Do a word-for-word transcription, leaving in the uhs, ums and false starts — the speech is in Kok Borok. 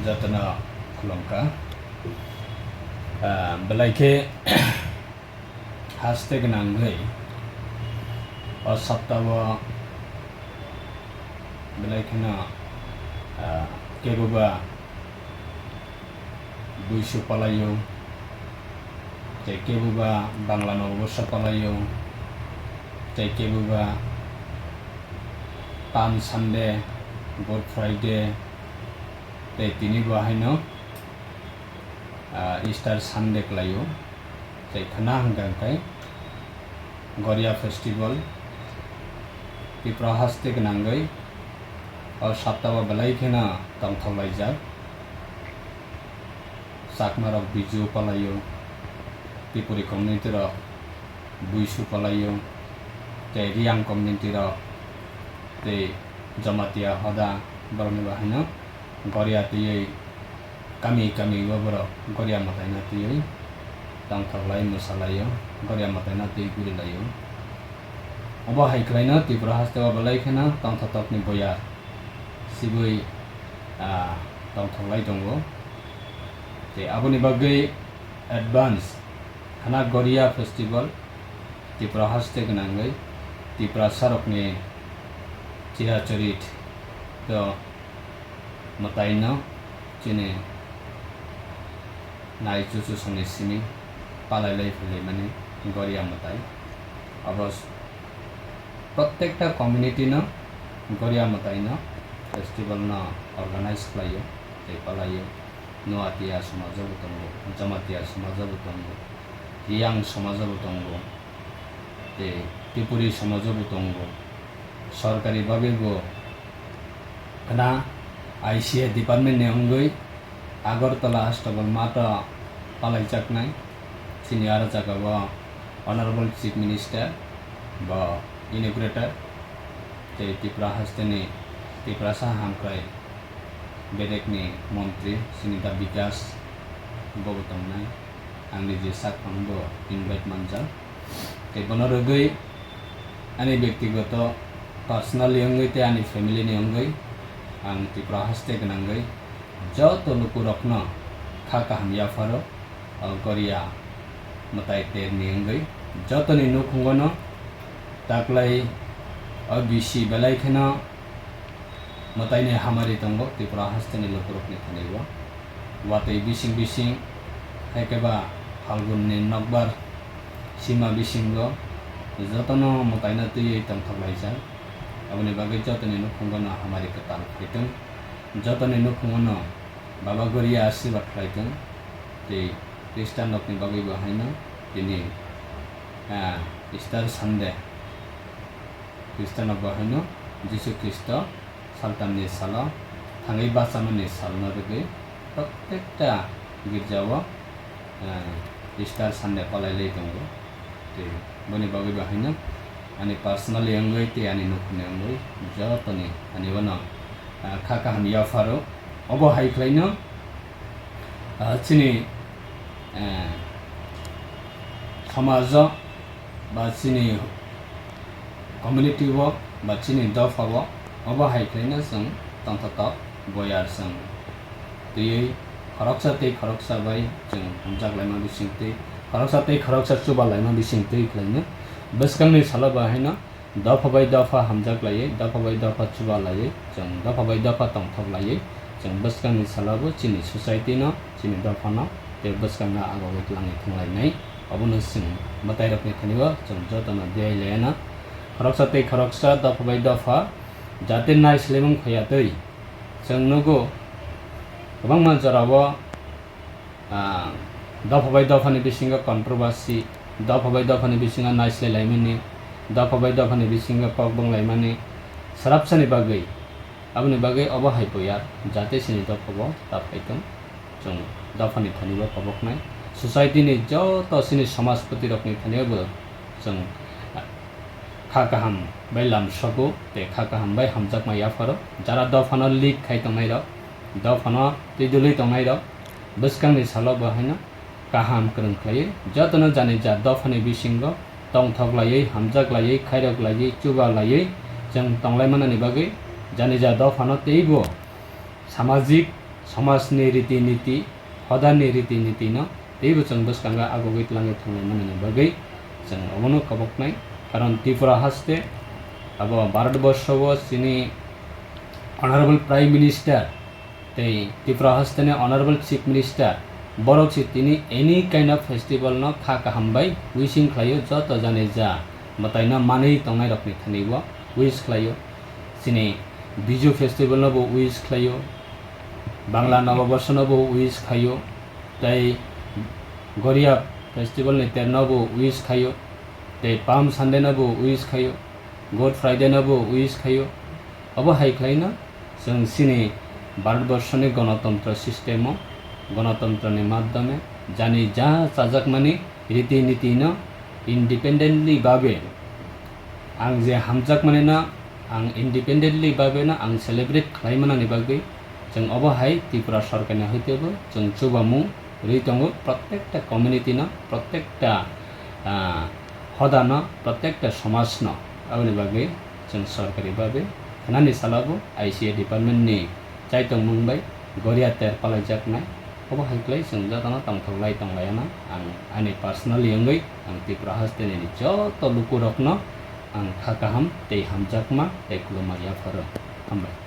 Jotono khulumkha. Ah, belai khe haste gwnangwi o saptao belai kheno, ah, keboba buisu palaio, tei keboba Bangla nobobosa palaio, tei keboba Palm Sunday, Good Friday, tei tini bo haino, ah, Easter Sunday kwlaio. Tei khna hwnkha khe Goria Festival, Tripura haste gwnangwi o saptao belai kheno tongthok laijak. Chakmarok Biju palaio, Tripuri community rok Buisu palaio, tei Riang community rok, tei Jamatia hoda borokni bo haino Goria twiwi kami kami o borok Goria mwtaino twiwi tongthok lai mwsa laio, Goria mwtaino twi guri laio. Obo hai khwlaino Tripura hasteo belai kheno tongthok tokni boyar sibui, ah, tongthok lai tongo. Tei aboni bagwi advance khna Goria festival Tripura haste gwnangwi Tiprasarokni chiracharit to mwtaino chini nai chuchusongni simi palailai phailaimani Goria mwtai. Abo s-, protekta community no Goria mwtaino festival no organize khlaio tei palaio. Noatia somajo bo tongo, Jamatia somajo bo tongo, Riang somajo bo tongo, tei Tripuri somajo bo tongo. Sorkari bagwi bo khna I C A department ni wngwi Agartala Astabal mato palaijaknai. Chini aro jagao Honorable Chief Minister bo inaugurator tei Tripura hasteni Tiprasa hamkrai bedekni montri Sinita Bikas bobo tongnai. Ang niji sakphang bo invite manjak. Tei bono rwgwi ani bektigoto personally wngwi tei ani family ni wngwi ang Tripura haste gwnangwi joto lukurokno kha kaham yapharo, o Goria mwtai terni wngwi jotoni nukhungono taklai o bisi belai kheno mwtaini hamari tongo Tripura hasteni lukurokni thani o. Watwi bising bising, hai khe ba Phalgunni nokbar sima bisingo jotono mwtaino twiwi tongthok laijak. Aboni bagwi jotoni nukhungono hamari kwtal phaitwng, jotoni nukhungono Baba Goria asirwad khlaitwng, tei Khristanrokni bagwi bo haino tini, ah, Easter Sunday, Khristanrok bo haino Jisu Khristo saltamni salo thangwi bachamani salno rwgwi protekta girjao, ah, Easter Sunday palailai tongo. Tei boni bagwi bo haino ani personally wngwi tei ani nukhungni wngwi jotoni ani bono, ah, kha kaham yapharo. Obo hai khlaino, ah, chini, ah, somajo ba chini community o ba chini dopha o obo hai khlaino chwng tongthotok boyar chwng twiwi khoroksa tei khoroksa bai chwng hamjak laima bising twi khoroksa tei khoroksa chuba laima bising twi khlaino. Bwskangni salo bo haino dopha bai dopha hamjak laiwi, dopha bai dopha chuba laiwi, chwng dopha bai dopha tongthok laiwi, chwng bwskangni salo bo chini society no, chini dopha no tei bwskang no agogwi twlangwi thanglainai. Obono chwng mwtairokni thani o chwng jotono biyai laiya na. Khoroksa tei khoroksa dopha bai dopha jate naisolimung khoya twi chwng nugo kwbangma jorao, ah, dopha bai dophani bisingo controversy, dopha bai dophani bisingo naislai laimani, dopha bai dophani bisingo kok bwng laimani, swrapsani bagwi. Aboni bagwi obo hai boyar, jate chini dopha bo ta phai tong. Chwng dophani thani bo koboknai. Society ni joto chini samajpati rokni thani bo chwng kha kaham bai lam sogo tei kha kaham bai hamjakma yapharo. Jara dophano lead khai tongnai rok, dophano twi dwlwi tongnai rok, bwskangni salo bo haino kaham kwrwng khlaiwi jotono jani ja dophani bisingo tongthok laiwi, hamjak laiwi, khairok laiwi, chuba laiwi chwng tonglai manani bagwi jani ja dophano teibo samajik somajni riti niti, hodani riti nitino teibo chwng bwskango agogwi tlangwi thanglaimani bagwi chwng obono koboknai. Karon Tripura haste abo Bharatborsho o chini Honorable Prime Minister tei Tripura hasteni Honorable Chief Minister, borok se tini any kind of festival no kha kaham bai wishing khlaio, joto jani ja mwtaino manwi tongnai rokni thani o wish khlaio. Chini Biju festival no bo wish khlaio, Bangla Noboborsho no bo wish khlaio, tei Goria festival ni ter no bo wish khlaio, tei Palm Sunday no bo wish khlaio, Good Friday no bo wish khlaio. Obo hai khlaino chwng chini Bharatborsho ni gonotontro system o, gonotontro ni madhyome jani ja chajakmani riti niti no independently babe ang je hamjakmani no ang independently babe no ang celebrate khlaimanani bagwi chwng obo hai Tripura sorkar ni hoite bo chwng chubamung rwi tongo, protekta community no, protekta, ah, hodano, protekta somajno. Aboni bagwi chwng sorkari babe khnani salo bo I C A department ni chaitongmung bai Goria ter palaijaknai. Obo hai khlai chwng jotono tongthok lai tong lai ano ang ani personally wngwi ang Tripura hasteni joto lukurokno ang kha kaham tei hamjakma tei khulumma yapharo. Hambai.